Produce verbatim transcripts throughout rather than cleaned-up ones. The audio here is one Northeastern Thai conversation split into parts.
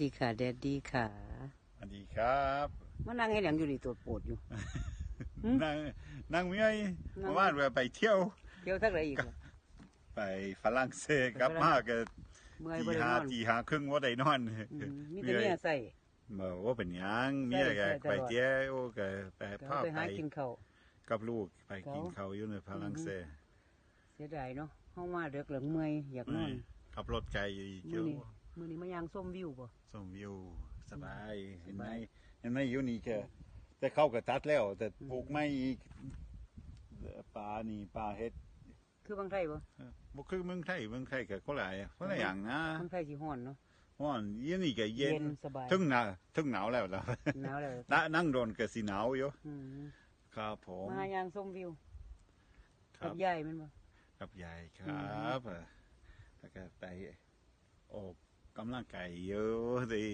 ดีค่ะ แดดดีค่ะ สวัสดีครับ มานั่งให้หยังอยู่นี่ตัวโปวดอยู่ นั่งนั่งเมื่อย นั่ง เมื่อวานว่าไปเที่ยว เที่ยวทางไหนอีกล่ะ ไปฝรั่งเศสกลับมาก็ เมื่อย ตี บ่ได้ ห้าน อน ตีห้าครึ่งว่าได้นอน อืมมีแต่เมียใส่ เมื่อว่าเป็นหยัง ใส่ เมียก็ ใส่ตลอด ไปเที่ยวก็ไป เดี๋ยว พา ไป ไป หากินข้าว กับลูกไป เขา กินข้าวอยู่ในฝรั่งเศส เสียดายเนาะเฮามาเดึกแล้วเมื่อยอยากนอน ขับรถไกลอยู่อีก มื้อนี้ เจ้า มื้อนี้มาย่างชมวิวบ่ ชมวิวสบายเห็นไหม สบาย เห็นไหมอยู่นี่แค่แต่เขาก็ตัดแล้ว แต่ปลูกไม้อีกปลานี่ปลาเห็ด คือบางไทยบ่ เออบ่คือเมืองไทยเมืองไทยก็คนละคนละอย่างนะ บางไทยสิฮ้อนเนาะ ฮ้อนอยู่นี่ก็เย็น เย็นสบาย ถึงหนาวถึงหนาวแล้วนะ หนาวแล้ว ณนั่งโดนก็สิหนาวอยู่ อืม ครับผม มาย่างชมวิว ครั กับ บยายแม่นบ่ กับยายครับเออแล้วก็ไปออกกำลังกายเยอะเลย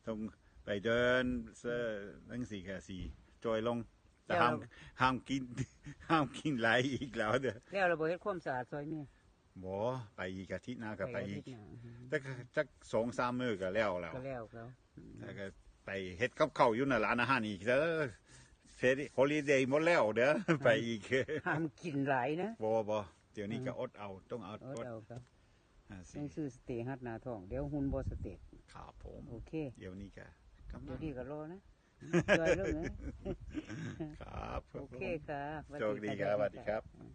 ต้องไปเดินเสื้อหนังสีกาสีจอยลงแต่ห้ามห้ามกิน ห้ามกินหลายอีกแล้วเด้อ แล้วเราบ่เฮ็ดความสะอาดซอยเมีย บ่ไปอีกอาทิตย์หน้าก็ไปอีก อาทิตย์หน้าอืม แต่ก็จักสองสามมื้อก็แล้วแล้ว ก็แล้วเขา แล้วก็ไปเฮ็ดกับข้าวอยู่ในร้านอาหารอีกเด้อเฟรีฮอลิเดย์หมดแล้วเด้อไปอีก ห้ามกินหลายนะ บ่บ่เดี๋ยวนี้ก็อดเอาต้องเอา อด อด เอาครับ อ่าสิ ต้องซื้อสเตย์ฮัดหน้าท้อง เดี๋ยวหุ่นบ่สเตย์ ครับผม โอเค เดี๋ยวนี้ก็กำ เดี๋ ลั ยว ง ดีก็รอนะจอยลงนะ ครับ โอเคค่ะ โชคดีครับสวัสดีครับ อืม